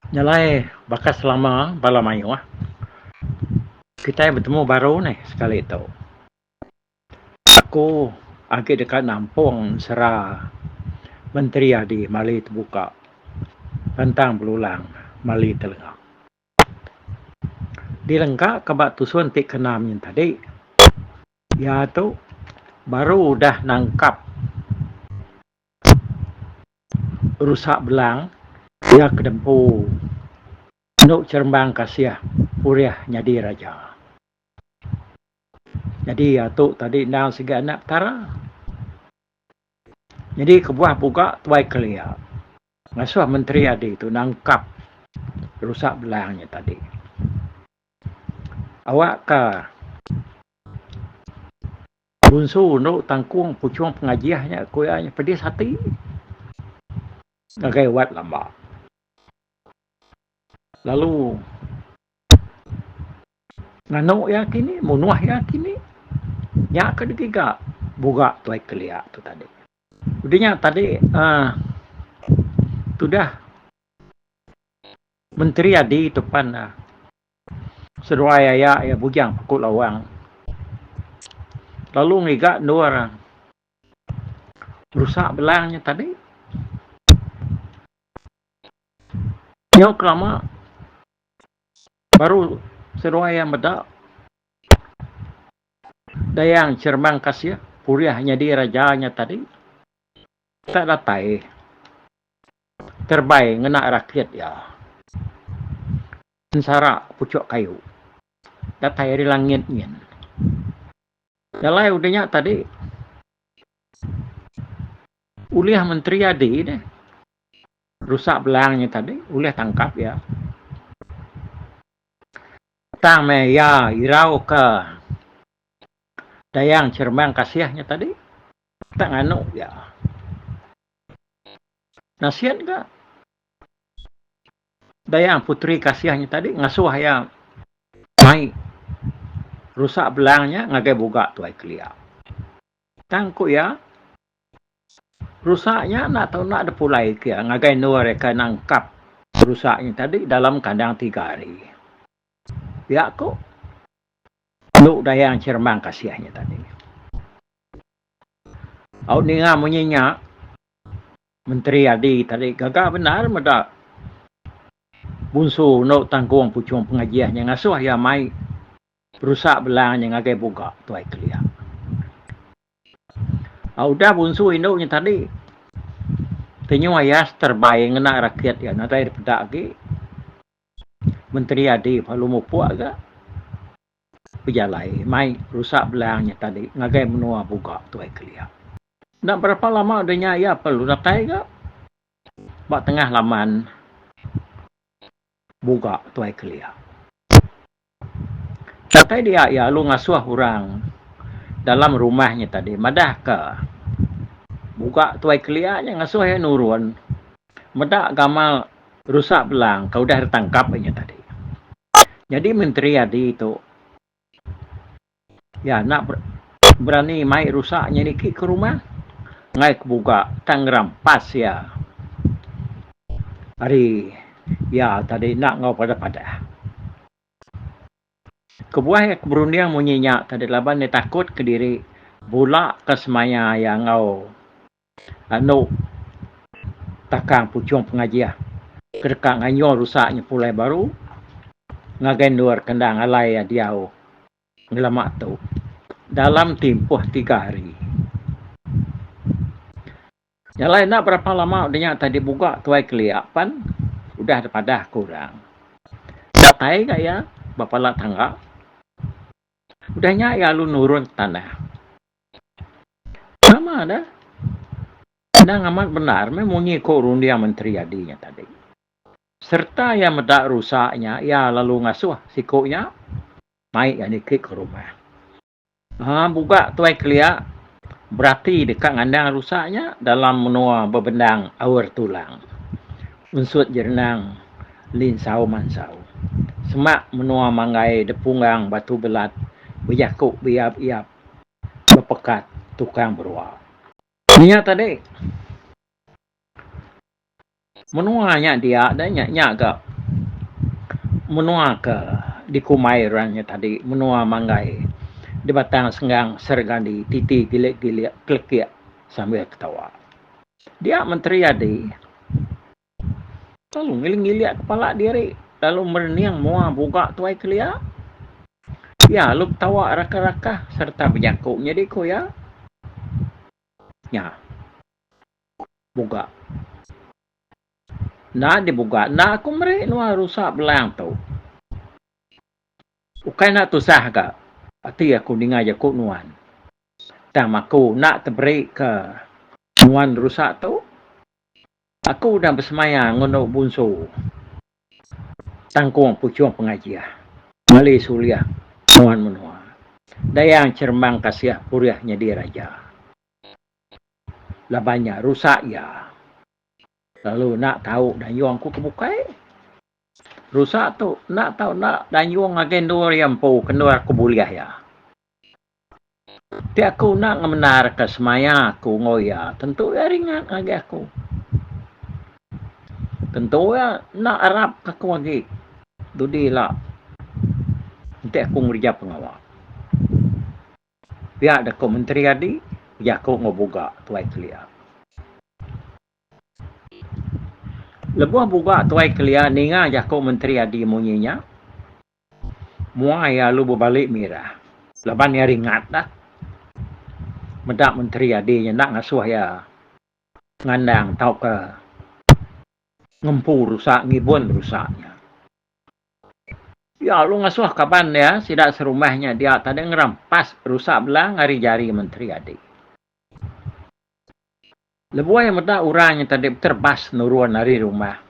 Nyelai baka selama bala mayuh kitai betemu baru neh sekali tu. Aku agi deka nampung ensera Menteri Adi Mali Tebuka Rentang Belulang Mali Telenga. Dilengka ka ba tusun ti keenam nyin tadi iya tu baru udah nangkap. Rusa belang iya ke dempu enu cherembang kasih purih nyadi raja. Nyadi iya tu tadi endang sigi anak Petara. Nyadi kebuah buga tuai kelia ngasuh menteri adi tu nangkap rusa belang nya tadi. Awakka Bunsu endu tangkung puchung pengajih nya ku iya nya pedis ati ngagai wat lamba. Lalu nganu iya kini munuh iya kini nya ke digiga buga tuai kelia tu tadi. Udah nya tadi uhh tudah menteri adi tu pan uhh Seduai aya iya bujang peku lawang lalu ngiga endur rusa belang nya tadi. Nyau kelama baru seduai iya meda Dayang Cheremang Kasih purih nyadi raja nya tadi tak datai terebai ngena rakit iya. Ensara puchok kayu datai ari langit nyin. Jalai udah nya tadi ulih menteri adi deh rusa belang nya tadi ulih tangkap iya. Tang meh iya irau ka Dayang Cheremang Kasih nya tadi tak nganu iya. Nasit ga. Dayang Puteri Kasih nya tadi ngasuh iya mai rusa belang nya ngagai buga tuai kelia. Tang ku iya, rusa nya enda tau enda dipulai ke iya ngagai endur iya ke nangkap rusa nya tadi dalam kandang tiga hari. Pia ku endu Dayang Cheremang Kasih nya tadi. Au ninga munyi nya. Menteri Adi tadi gaga bendar meda Bunsu endo tanggung puchung pengajih nya ngasuh iya mai perusa belang nya ngagai buga tuai kelia. Udah Bunsu indu nya tadi tenyuh ayas terebai ngena rakit iya nadai dipeda agi. Menteri Adi lalu mupuk ga bejalai mai rusa belang nya tadi ngagai menua buga tuai kelia. Enda berapa lama udah nya iya perlu datai ga ba tengah laman buga tuai kelia. Datai dia iya lalu ngasuh orang dalam rumah nya tadi madah ka buga tuai kelia nya ngasuh iya nurun meda gamal rusa belang ke udah ditangkap iya nya tadi. Nyadi menteri adi tu iya enda berani mai rusa nya niki ke rumah enggai ke buga tang ngerampas iya ari iya tadi enda enggau padah padah. Kebuah iya ke berunding munyi nya tadi laban iya takut kediri bula ke semaya iya enggau Anu takang puchung pengajih ke deka nganyung rusa nya pulai baru ngagai endur ke endang alai iya diau ngelama tu dalam timpuh tiga hari. Nya alai enda berapa lama udah nya tadi buga tuai kelia pan udah dipadah ke orang. Datai ga iya ba pala tangga udah nya iya lalu nurun ke tanah. Nama dah. Endang amat bendar meh munyi ko runding menteri adi nya tadi. Sereta iya meda rusa nya iya lalu ngasuh siku nya mai iya niki ke rumah. Haa buga tuai kelia berati deka ngandang rusa nya dalam menua bebendang aur tulang. Unsut jerenang linsau mansau. Semak menua manggai depunggang batu belat bejaku beiap-iap. Bepekat tukang berua. Nya tadi menua nya dia da nya nya ga. Menua ke dikumbai orang nya tadi menua manggai di Batang Senggang Sergandi titi gilik-gilik kelekik sambil ketawa. Dia Menteri Adi lalu ngilik-ngilik kepala diri lalu merening mua buga tuai kelia. Iya lalu ketawa rakah-rakah sereta bejaku nyadi ku iya. Nya. Buga. Enda dibuga enda aku meri nuan rusa belang tu. Ukai enda tusah ga ati aku ninga jaku nuan. Tang aku enda teberi ke nuan rusa tu. Aku udah besemaya ngendu bunsu tangkung puchung pengajih mali sulih nuan menua. Dayang Cherembang Kasih purih nyadi raja. Laban nya rusa iya. Lalu enda tau dayung ku ke bukai. Rusa tu enda tau enda dayung ngagai endur iya empu ke endur aku bulih iya. Ti aku enda ngemendarka semaya aku enggau iya tentu iya ringat ngagai aku. Tentu iya enda arap ka aku agi dudi ila enti aku ngereja pengawa. Pia deka Menteri Adi bejaku enggau Buga Tuai Kelia. Lebuh Buga Tuai Kelia ninga jaku Menteri Adi munyi nya, mua iya lalu bebali mirah laban iya ringat dah meda Menteri Adi nya enda ngasuh iya ngandang tauka ngempu rusa ngibun rusa nya. Iya lalu ngasuh kaban iya sida serumah nya dia tadi ngerampas rusa belang ari jari Menteri Adi. Lebuh iya meda orang nya tadi beterebas nurun ari rumah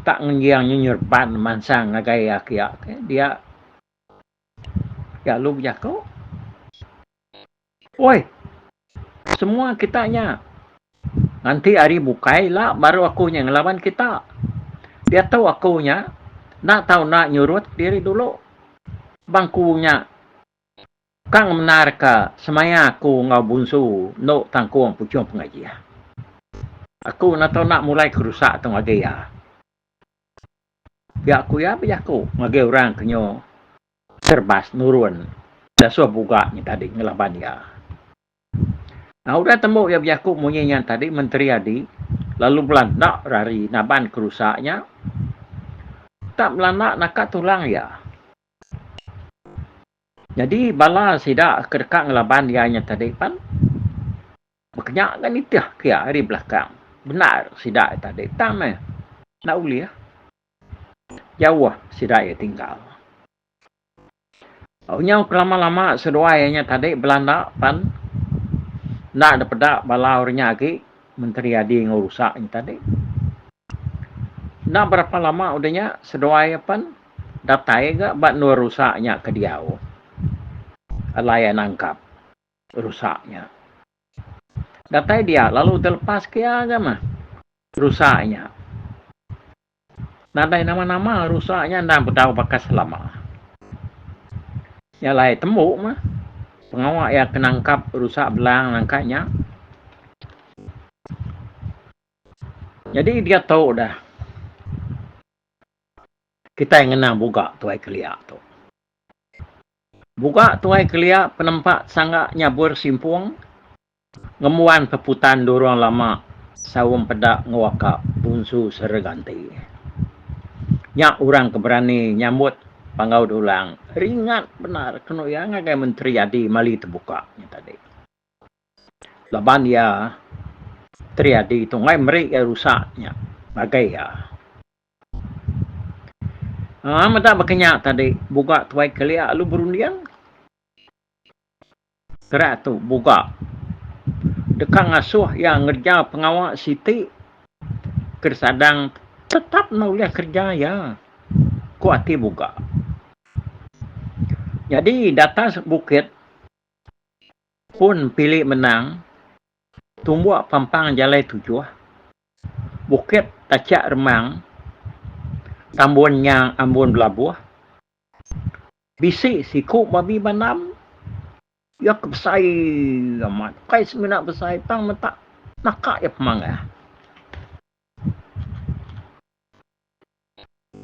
tak ngenjing nya nyerban mansang ngagai iya kiya ke dia iya lalu bejaku, Oi semua kita nya nganti hari bukai ila baru aku nya ngelaban kita. Diatu aku nya enda tau enda nyurut diri dulu bangku nya. Ka ngemendarka semaya aku enggau Bunsu endo tangkung puchung pengajih. Aku enda tau enda mulai ke rusak tu ngagai iya. Pia ku iya bejaku ngagai orang ke nyu terbas nurun dasuh buga nya tadi ngelaban iya. Nah udah tembu iya bejaku munyi nya tadi Menteri Adi lalu belanda rari naban ke rusak nya. Tak belanda naka tulang iya. Nyadi bala sida ke deka ngelaban iya nya tadi pan bekenya ga nitih ke iya ari belakang. Bendar sida iya tadi tang meh enda ulih jauh sida iya tinggal. Nyau ke lama-lama seduai iya nya tadi belanda pan enda dep peda bala orang nya agi Menteri Adi enggau Rusa nya tadi. Enda berapa lama udah nya seduai iya pan. Datai ga ba endur rusa nya ke diau alai iya nangkap rusa nya. Datai dia lalu telepas ke iya ga meh rusa nya. Nadai nama-nama rusa nya endang bedau baka selama. Nya alai tembu meh pengawa iya ke nangkap rusa belang nangka nya. Nyadi diatu dah. Kitai ngenang buga tuai kelia tu. Buga tuai kelia penempa sangga nyabur simpung ngembuan peputan durung lama saum peda enggau aka Bunsu Sereganti. Nya orang ke berani nyambut Panggau Dulang ringat bendar kenu iya ngagai Menteri Adi Mali Tebuka nya tadi. Laban iya Menteri Adi tu enggai meri iya rusa nya ngagai iya. Aa meda baka nya tadi buga tuai kelia lalu berunding. Gerak tu buga deka ngasuh iya ngereja pengawa siti ke disadang tetap ne ulih kereja iya, ku ati buga. Nyadi datas bukit pun pili menang tumbuk pampang jalai tujuh. Bukit Tachak Remang, Tambun Nyang Ambun Belabuh, bisi siku babi bandam iya ke besai amat. Ukai semina besai tang meta naka iya pemangah.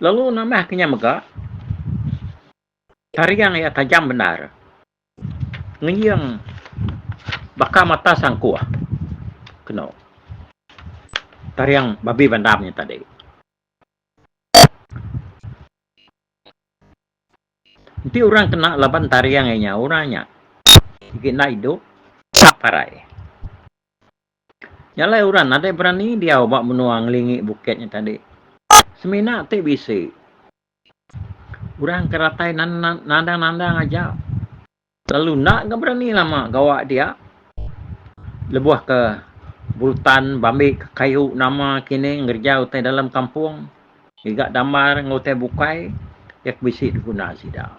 Lalu nambah ke nya mega, taring iya tajam bendar. Ngenjing baka mata sangkuh kenu taring babi bandam nya tadi. Enti orang kena laban taring iya nya, orang nya sigi enda idup tak parai. Nya alai orang nadai berani diau ba menua ngelingi bukit nya tadi. Semina ti bisi orang ke datai nandang-nandang aja lalu enda ga berani lama gawa dia lebuh ke berutan bambi ke kayu nama kini ngereja utai dalam kampung ngiga damar enggau utai bukai iya ke bisi diguna sida.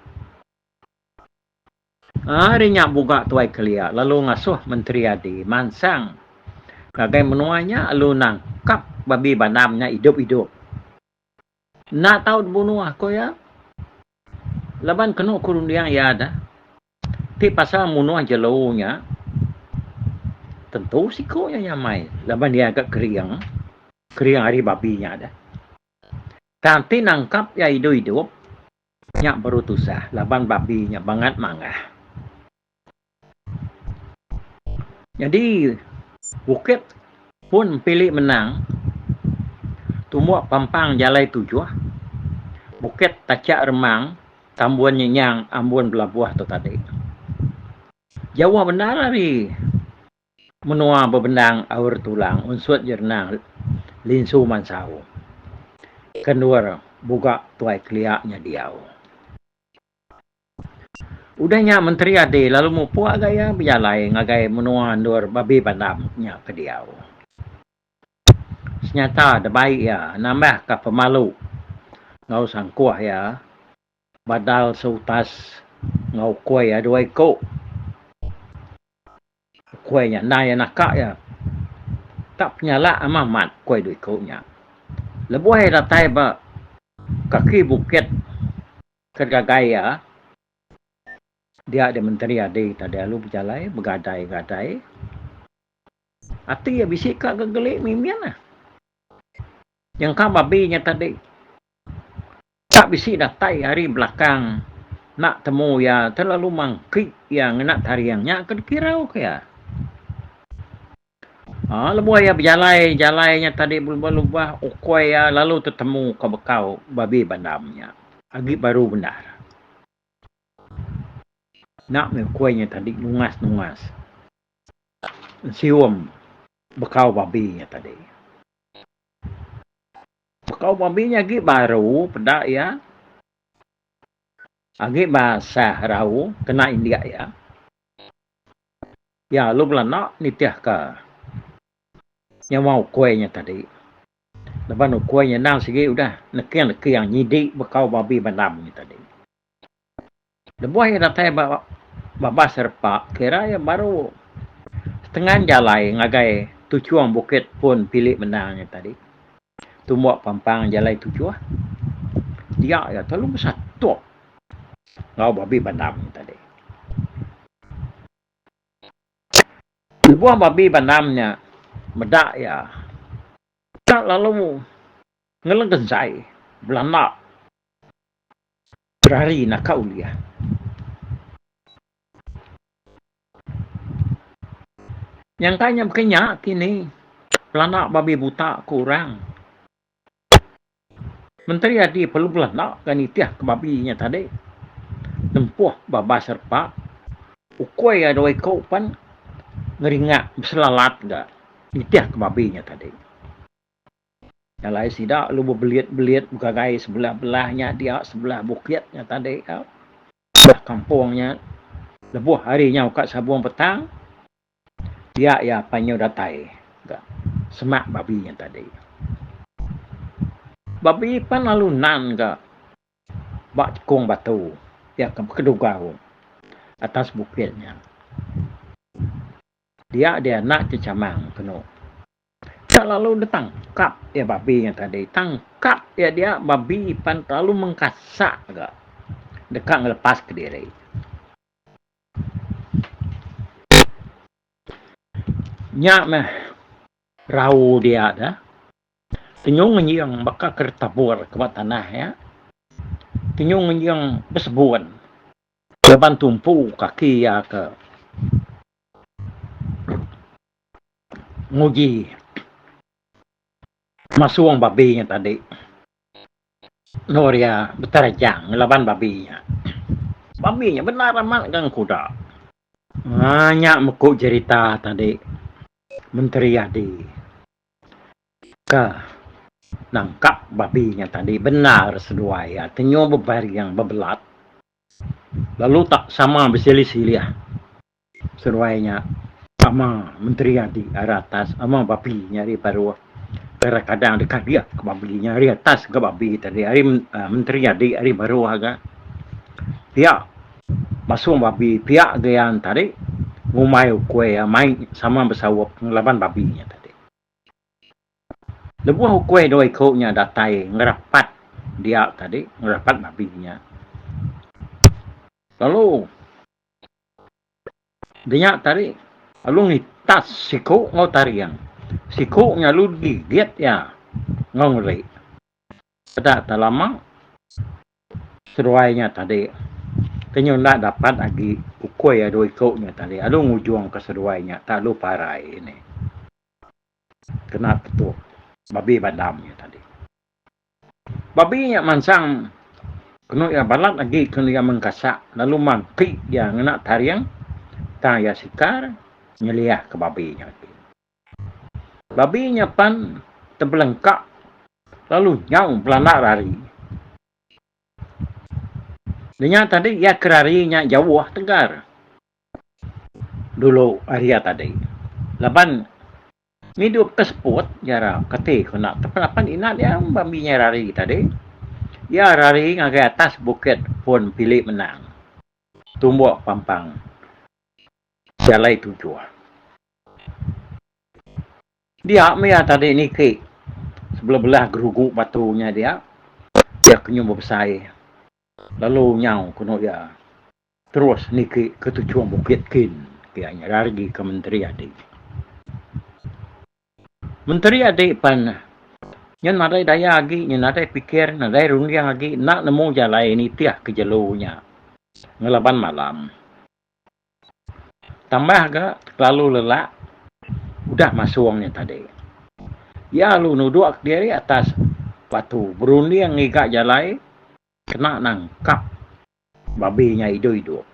Ari nya buga tuai kelia lalu ngasuh Menteri Adi mansang ngagai menua nya lalu nangkap babi bandam nya idup-idup. Enda tau dibunuh ku iya laban kenu ku runding iya dah ti pasal munuh jelu nya tentu siku nya nyamai laban iya ga kering, kering ari babi nya dah. Tang ti nangkap iya idup-idup. Nya baru tusah laban babi nya bangat mangah. Nyadi bukit pun empili menang tumbuk pampang jalai tujuh bukit tachak remang tambun nyenyang ambun belabuh tu tadi. Jauh bendar ari menua bebendang aur tulang unsut jerenang linsu mansau ke endur buga tuai kelia nya diau. Udah nya Menteri Adi lalu mupuk ga iya bejalai ngagai menua endur babi bandam nya ke diau. Senyata debai iya nambahka pemalu enggau sangkuh iya badal seutas enggau ukui iya dua iku. Ukui nya enda iya naka iya. Tak penyalak amat amat ukui dua iku nya. Lebuh iya datai ba kaki bukit ke gagai iya, dia deh Menteri Adi tadi lalu bejalai begadai-gadai. Ati iya bisi ka gegeli mimin ah. Nyengka babi nya tadi. Tak bisi datai ari belakang enda temu iya terlalu mangki iya ngena taring nya ke dikirau ke iya. Aa lebuh iya bejalai jalai nya tadi belubah-lubah ukoi iya lalu tetemu ke bekau babi bandam nya agi baru bendar. Enda meh ukoi nya tadi nungas-nungas ensium bekau babi nya tadi. Bekau babi nya agi baru peda iya. Agi basah rau kena indik iya. Iya lalu belanda nitihka nyawa ukui nya tadi. Laban ukui nya endang sigi udah neking-neking nyidi bekau babi bandam nya tadi. Lebuh iya datai ba babas repa kira iya baru setengan jalai ngagai tuchung bukit pun pili menang nya tadi. Tumbuk pampang jalai tuchuh dia iya terlalu besatup enggau babi bandam nya tadi. Lebuh babi bandam nya meda iya tak lalu ngelengkensai belanda. Berari naka ulih. Nyangka nya baka nya kini pelanda babi buta ku orang. Menteri adi perlu belanda ga nitih ke babi nya tadi. Nempuh babas repa ukui iya dua iku pan ngeringak beselalat ga nitih ke babi nya tadi. Jalai sida lalu bebelit-belit begagai sebelah-belah nya dia sebelah bukit nya tadi ka sebelah kampung nya lebuh hari nyau ka sabung petang dia iya apai nyau datai ga semak babi nya tadi. Babi pan lalu nan ga ba tekong batu iya ke bekedugau atas bukit nya. Dia dia enda chechamang kenu. Tak lalu ditangkap iya babi nya tadi. Tangkap iya dia babi pan terlalu mengkasak ga deka ngelepas kediri. Nya meh rau dia dah. Tenyung ngenjing baka ke ditabur ke ba tanah iya. Tenyung ngenjing besebun laban tumpu kaki iya ke nguji masung babi nya tadi. Endur iya beterejang ngelaban babi nya. Babi nya bendar amat ga engkuda. Aaa nya meku jerita tadi Menteri Adi. Ke nangkap babi nya tadi bendar seduai iya tenyuh bebaring bebelat lalu tak sama besilih silih seduai nya ama menteri adi ari atas ama babi nya ari baruh kadang kadang deka diak ke babi nya ari atas ga babi tadi ari menteri adi ari baruh ga pia masung babi pia ga iya tadi ngumbai ukui iya mai sama besaup ngelaban babi nya tadi. Lebuh ukui dua iku nya datai ngerapat dia tadi, ngerapat babi nya. Lalu dinya tadi lalu ngitas siku enggau taring. Siku nya lalu digigit iya enggau ngeli. Peda tak lama seduai nya tadi ke nyu enda dapat agi ukui iya dua iku nya tadi lalu ngujung ka seduai nya tak lalu parai nih kena ketuk babi bandam nya tadi. Babi nya mansang kenu iya balat agi kenu iya mengkasak lalu mangki iya ngena taring tang iya sikar nyeliah ka babi nya agi. Babi nya pan tebelengka lalu nyau belanda rari. Nya tadi iya ke rari nya jauh tegar dulu ari iya tadi laban ngidup ke seput jara keti ku enda tepan ina dia babi nya rari tadi. Iya rari ngagai atas bukit pun pili menang tumbuk pampang jalai tujuh. Dia meh iya tadi niki sebelah-belah gerugu batu nya dia, iya ke nyau bebesai lalu nyau kenu iya terus niki ke tuchung bukit kin pia nya rari ke menteri adi. Menteri adi pan nyen nadai daya agi nyen nadai pikir nadai runding agi enda nemu jalai nitih ke jelu nya ngelaban malam. Tambah ga kelalu lelak udah masung nya tadi. Iya lalu nuduk kediri atas batu berunding ngiga jalai kena nangkap babi nya idup-idup.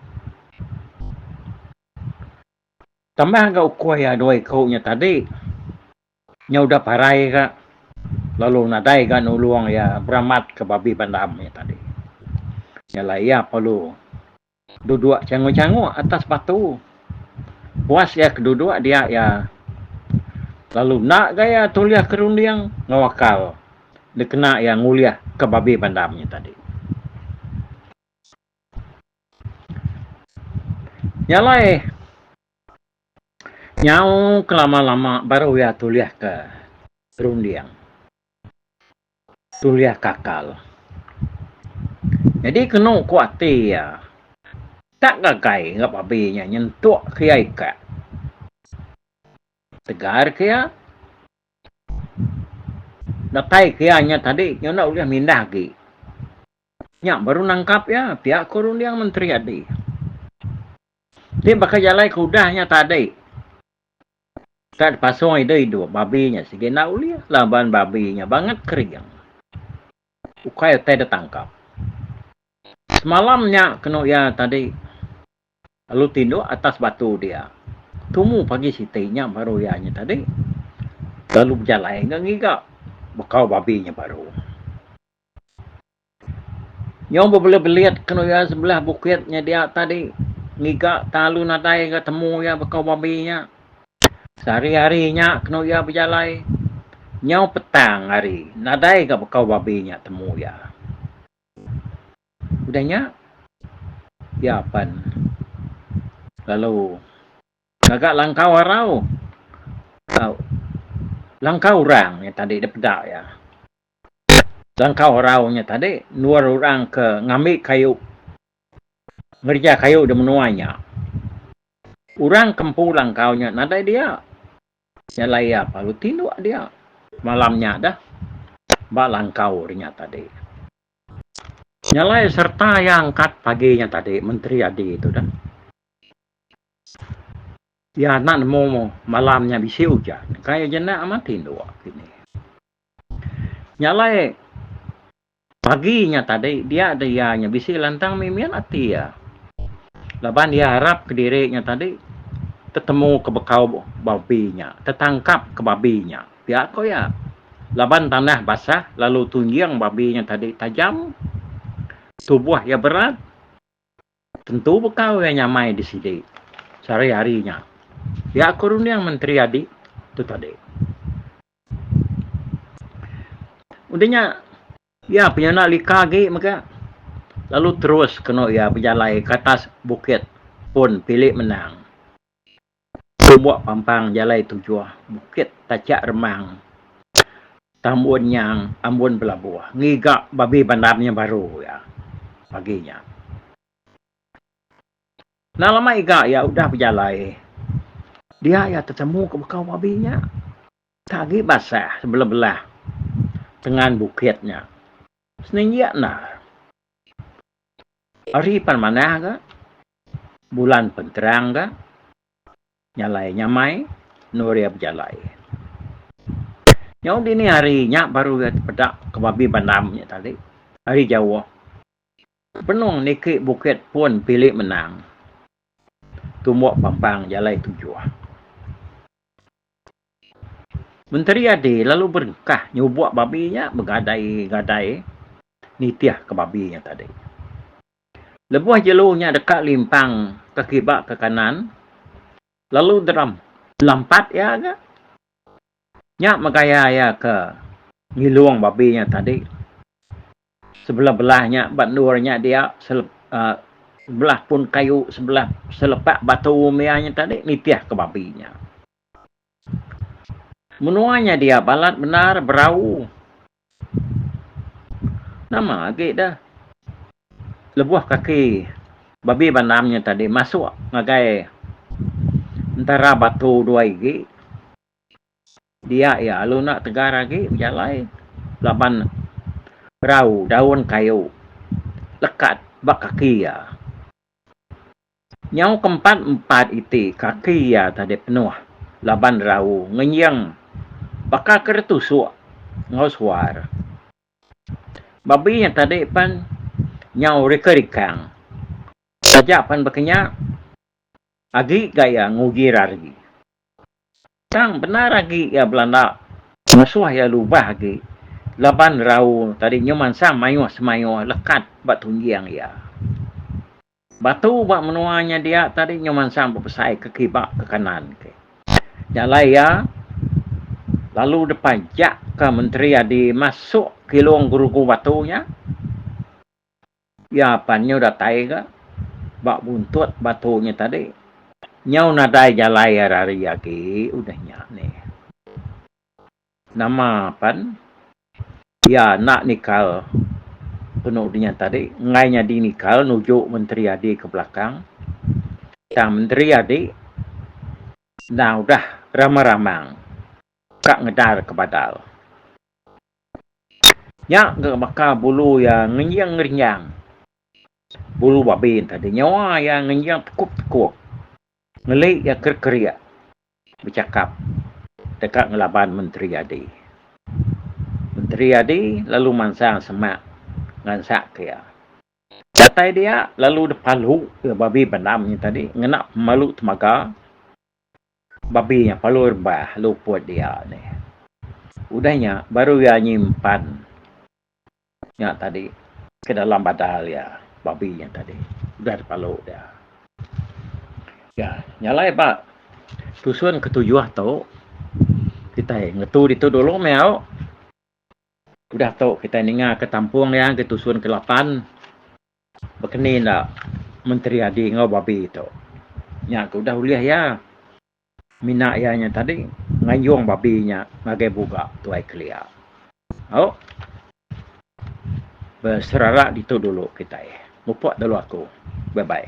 Tambah ga ukui iya dua iku nya tadi nya udah parai ga lalu nadai ga nulung iya beramat ke babi bandam nya tadi. Nya alai iya perlu. Duduk changuk-changuk atas batu. Puas iya ke duduk dia iya lalu enda ga iya tulih ke runding enggau akal dikena iya ngulih ke babi bandam nya tadi. Nya alai nyau ke lama-lama baru iya tulih ke runding. Tulih kakal. Nyadi kenu ku ati iya, tak gagai enggau babi nya nyentuk ke iya ikak. Tegar ke iya, datai ke iya nya tadi nya enda ulih mindah agi. Nya baru nangkap iya, pia ku runding Menteri Adi. Ti baka jalai ke udah nya tadi. Ka dipasung idup idup babi nya sigi enda ulih laban babi nya bangat kering. Ukai utai da tangkap. Semalam nya kenu iya tadi lalu tinduk atas batu dia. Tumu pagi siti nya baru iya nya tadi lalu bejalai enggau ngiga bekau babi nya baru. Nyau bebelit-belit kenu iya sebelah bukit nya dia tadi ngiga tang lalu nadai ga temu iya bekau babi nya. Sehari-hari nya kenu iya bejalai nyau petang hari nadai ga bekau babi nya temu iya. Udah nya iya pan lalu ngaga langkau arau tau langkau orang nya tadi dipeda iya. Langkau arau nya tadi endur orang ke ngambi kayu ngereja kayu da menua nya. Orang ke empu langkau nya nadai dia. Nya alai iya lalu tinduk dia malam nya dah. Ba langkau nya tadi. Nya alai sereta iya angkat pagi nya tadi Menteri Adi tu dah. Iya enda nemu malam nya bisi ujan. Kai iya jenak amat tinduk kini. Nya alai pagi nya tadi dia deh iya nya bisi lantang mimit ati iya. Laban iya arap kediri nya tadi tetemu ke bekau babi nya, tetangkap ke babi nya. Pia ko iya. Laban tanah basah lalu tunjing babi nya tadi tajam, tubuh iya berat, tentu bekau iya nyamai disidi sehari-hari nya. Pia ko runding Menteri Adi tu tadi. Udah nya iya penyana lika agi mega lalu terus kenu iya bejalai ke atas bukit pun Pili Menang. Tumbuk pampang jalai tujuh bukit tachak remang Tambun Nyang Ambun Belabuh ngiga babi bandar nya baru iya pagi nya. Enda lama iga iya udah bejalai dia iya tetemu ke bekau babi nya. Tak agi basah sebelah-belah tengan bukit nya. Seninjik endar. Hari pan manah ga, bulan pen terang ga, nyalai nyamai endur iya bejalai. Nyau dini hari nya baru iya tepeda ke babi bandam nya tadi ari jauh. Benung niki bukit pun Pili Menang tumbuk pampang jalai tujuh. Menteri Adi lalu berengkah nyubuk babi nya begadai-gadai nitihka babi nya tadi. Lebuh jelu nya deka limpang ke kiba ke kanan lalu deram lampat iya ga. Nya megaya iya ke ngilung babi nya tadi. Sebelah-belah nya ba endur nya dia sebelah pun kayu sebelah selepak batu mia nya tadi nitihka babi nya. Menua nya dia balat bendar berau. Nama agi deh lebuh kaki babi bandam nya tadi masuk ngagai entara batu dua igi dia iya lalu enda tegar agi bejalai laban berau daun kayu lekat ba kaki iya. Nyau kempat-empat iti kaki iya tadi penuh laban rau ngenjing baka ke ditusuk enggau suar. Babi nya tadi pen nyau rikang-rikang. Taja pen baka nya agi ga iya nguji rari. Tang bendar agi iya belanda ngasuh iya lubah agi laban rau tadi nyau mansang mayuh semayuh lekat ba tunjing iya. Batu ba menua nya dia tadi nyau mansang bebesai ke kiba ke kanan ke. Nya alai iya lalu depajakka menteri adi masuk kilung gerugu batu nya. Iya pan nyau datai ga ba buntut batu nya tadi. Nyau nadai jalai ari agi udah nya nih. Nama pan iya enda nikal penu dinya tadi enggai nyadi nikal nuju menteri adi ke belakang tang menteri adi endang udah ramang-ramang ka ngedar ke badal. Nya ga baka bulu iya ngenjing ngerenjang bulu babi ne tadi nyawa iya ngenjing tekup-tekup ngeli iya kerik-kerik. Bechakap deka ngelaban Menteri Adi. Menteri Adi lalu mansang semak ngansak ke iya. Datai dia lalu dipalu iya babi bandam nya tadi ngena pemalu temaga. Babi nya palu rebah luput dia nih. Udah nya baru iya nyimpan nya tadi ke dalam badal iya babi nya tadi udah dipalu dia. Ya nya alai ba tusun ketujuh tu kitai ngetu ditu dulu meh au. Udah tu kitai ninga ke tampung iya ke tusun ke lapan bekeni enda Menteri Adi enggau babi tu. Nya ke udah ulih iya mina iya nya tadi nganjung babi nya ngagai buga tuai kelia. Au beserara ditu dulu kitai. Mupok dulu aku. Bye bye.